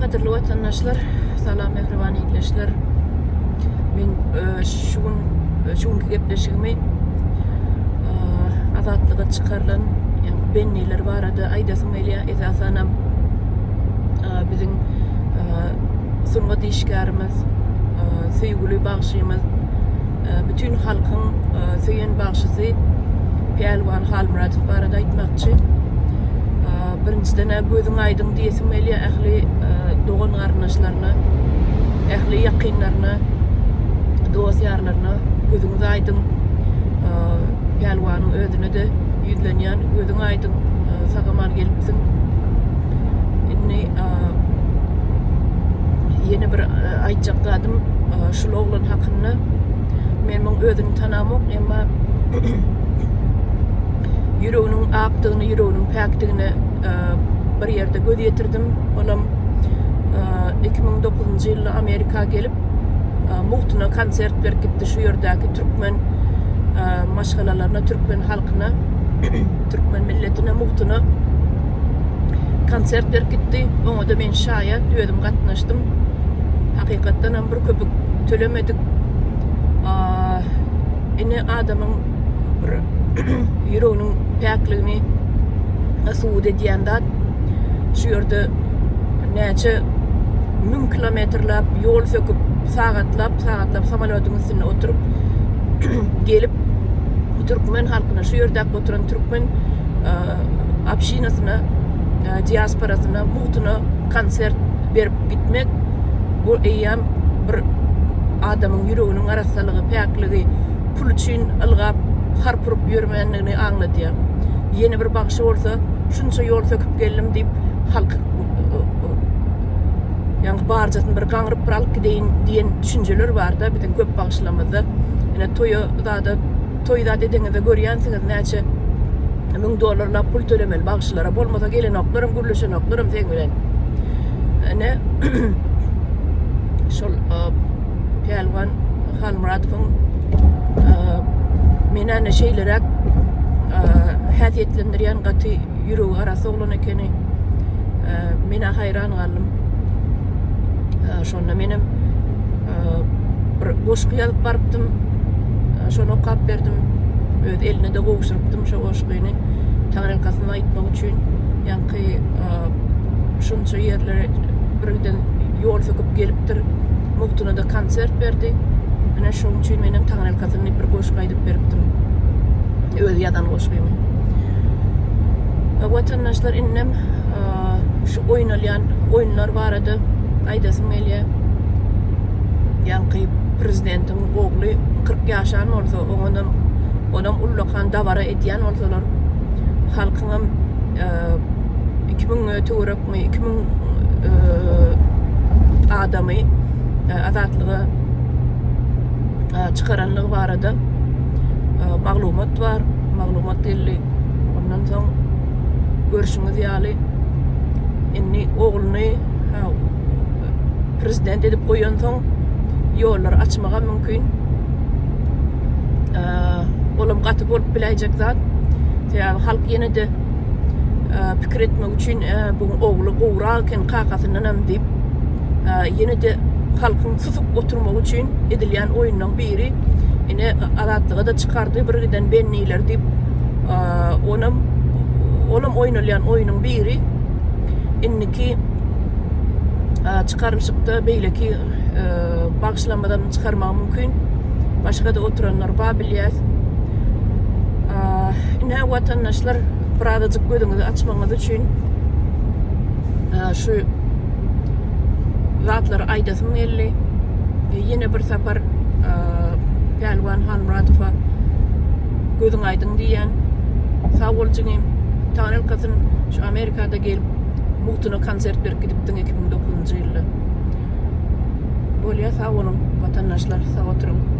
Gadyrly watandaşlar, salam mähriban ildeşler. Men e, şu gün e, şu günki gepleşigimi e, azatlyga çykarylan ýagny bendiler barada aýdasym gelýär. Esasanam biziň sungat işgärimiz, söýgüli bagşymyz, bütin halkyň söýen bagşysy Pälwan Halmyradow barada aýtmakçy. Birinjiden-ä gözüň aýdyň diýesim gelýär ähli dogan-garyndaşlaryna, ähli ýakynlaryna, dost-ýarlaryna gözüňiz aýdyň. Pälwanyň özüne-de ýüzlenýän, gözüň aýdyň, sag-aman gelipsiň. Indi ýene bir aýtjak zadym şul oglan hakynda. Men muň özüni tanamok, emma ýüreginiň akdygyny, ýüreginiň päkdigine bir ýerde göz ýetirdim. Olam 2009-njy ýylda Amerika gelip, mugtuna konsert berip gitdi şu ýerdäki türkmen maşgalalaryna, türkmen halkyna, türkmen milletine mugtuna konsert berip gitdi. Oňa-da men şaýat, özüm gatnaşdym. Hakykatdanam bir köpük tölemedik. Ine adamyň bir ýüreginiň päkligini subut edýän zat. Şu ýerde näçe müň kilometrläp ýol söküp, sagatlap, sagatlap samolýotyň üstünde oturyp gelip türkmen halkyna, şu ýerdäki oturan türkmen obşinasyna, diasporasyna mugtuna konsert berip gitmek bu eýýäm bir adamyň ýüreginiň arassalygy, päkligi, pul üçin ylgap, harp urup ýörmänligini aňladýar. Ýene bir bagşy bolsa, şunça ýol söküp geldim diýip, halky ýaňky barjasyny bir gaňryp bir alyp gideýin diýen düşünjeler bar-da biziň köp bagşylarymyzda. Ine toýa zada, toý zat edeňizde görýänsiňiz näçe müň dollarlap pul tölemeli bagşylara. Bolmasa gelenoklaram, gürleşenoklaram seň bilen. Ine şol Pälwan Halmyradowyň men ene şeýleräk häsiýetlendirýän gaty ýüregi arassa oglan ekeni. Menä haýran galdym. Şonda menem bir goşgy ýazyp barypdym. Şony okap berdim. Öz eline-de gowşurypdym şo goşgyny. Taňryýalkasyn aýtmak üçin ýaňky şunça ýerlere birgiden ýol söküp gelipdir. Mugtuna-da konsert berdi. Ine şoň üçin menem Taňryýalkasyn diýip bir goşgy aýdyp beripdim. Öz ýazan goşgymy. Watandaşlar indem şu oýnalýan oýunlar barada aýdasym gelýär. Ýaňky prezidentiň ogly 40 ýaşan bolsa, oňanam onam ullakan dabara edýän bolsalar, halkyňam 2000 töwerekmi, 2000 adamy azatlyga çykaranlygy barada maglumat bar, maglumat geldi. Ondan soň görşüňiz ýaly indi ogluny prezident edip goýansoň ýollary açmaga mümkin. Olam gaty bolup biläýjek zat. Sebäbi halk ýene-de pikir etmek üçin bu ogly gowrak eken kakasyndan hem diýip ýene-de halkyň susup oturmagy üçin edilýän oýunlaryň biri. Ine azatlyga-da çykardy bir giden benniler diýip onam olam oýnalýan oýnuň biri. Indiki çykarylyşykda beýleki bagşylarymyzam çykarmagy mümkin. Başga-da oturanlar bar bilýäs. Ine watandaşlar birazajyk gözüňizi açmagyňyz üçin şu zatlary aýdasym geldi. Ýene bir sapar Pälwan Halmyradowa gözüň aýdyň diýýän. Sag bol jigim. Taňryýalkasyn şu Amerikada gelip mugtuna konsert berip gidipdiň 2009-njy ýylda. Bolýa sag boluň watandaşlar sag oturyň.